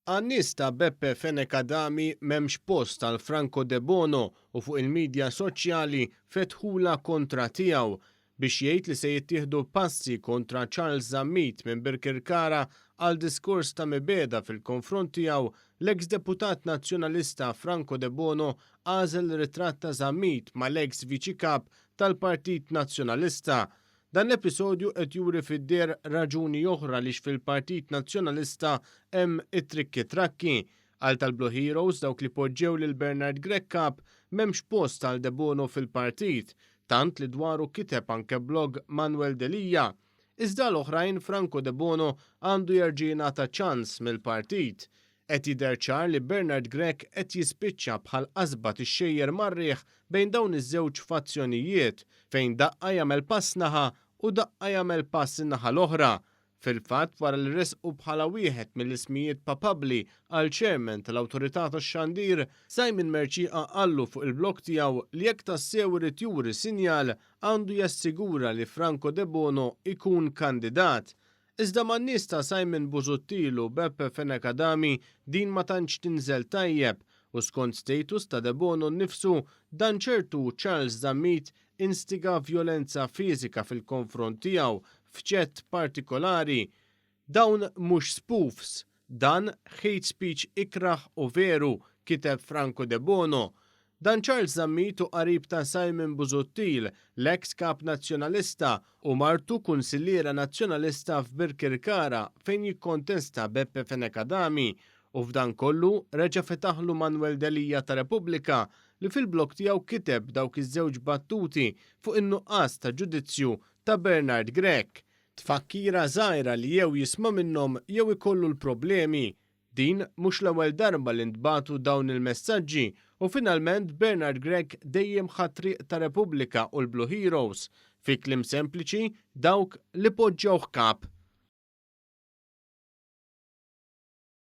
Għan-nies ta' Beppe Fenech Adami m'hemmx post għal Franco Debono u fuq il-midja soċjali fetħulha kontra tiegħu. Biex jgħid li se jittieħdu passi kontra Charles Zammit minn Birkirkara għal diskors ta' mibegħda fil-konfront tiegħu, l-eks deputat Nazzjonalista Franco Debono għażel ritratt ta' Zammit mal-eks Viċi Kap tal-Partit Nazzjonalista. Dan l-episodju qed juri fid-deher raġuni oħra għaliex fil-Partit Nazzjonalista hemm it-trikki trakki. Għal tal-Blue Heroes, dawk li poġġew lil Bernard Grech Kap, m'hemmx post għal Debono fil-partit, tant li dwaru kiteb anke blog Manuel Delia. Iżda għal oħrajn Franco Debono għandu jerġa' jingħata ċans mill-partit. Qed jidher ċar li Bernard Grech qed jispiċċa bħal qasba tixxejjer mar-riħ bejn dawn iż-żewġ fazzjonijiet, fejn daqqa jagħmel pass naħa u daqqa jagħmel pass in-naħa l-oħra. Fil-fatt, wara li ressqu bħala wieħed mill-ismijiet papabbli għal Chairman tal-Awtorità tax-Xandir, Simon Mercieca qallu fuq il-blog tiegħu li jekk tassew irid juri sinjal, għandu jassigura li Franco Debono jkun kandidat. Iżda man-nies ta' Simon Busuttil u Beppe Fenech Adami din ma tantx tinżel tajjeb u skont status ta' Debono nnifsu dan ċertu Charles Zammit instiga vjolenza fiżika fil-konfront tiegħu f'chat partikolari. Dawn mhux spoofs, dan hate speech ikrah u veru, kiteb Franco Debono. Dan Charles Zammit hu qarib ta' Simon Busuttil, l-eks Kap Nazzjonalista, u martu kunsilliera Nazzjonalista f'Birkirkara fejn jikkontesta Beppe Fenech Adami. U f'dan kollu reġa' fetaħlu Manuel Delia ta' Repubblika li fil-blog tiegħu kiteb dawk iż-żewġ battuti fuq in-nuqqas ta' ġudizzju ta' Bernard Grech. Tfakkira żgħira li jew jisma' minnhom jew ikollu l-problemi. Din mhux l-ewwel darba li ntbagħtu dawn il-messaġġi u finalment Bernard Grech dejjem ħa t-triq ta' Repubblika u l-Blue Heroes. Fi kliem sempliċi, dawk li poġġewh kap.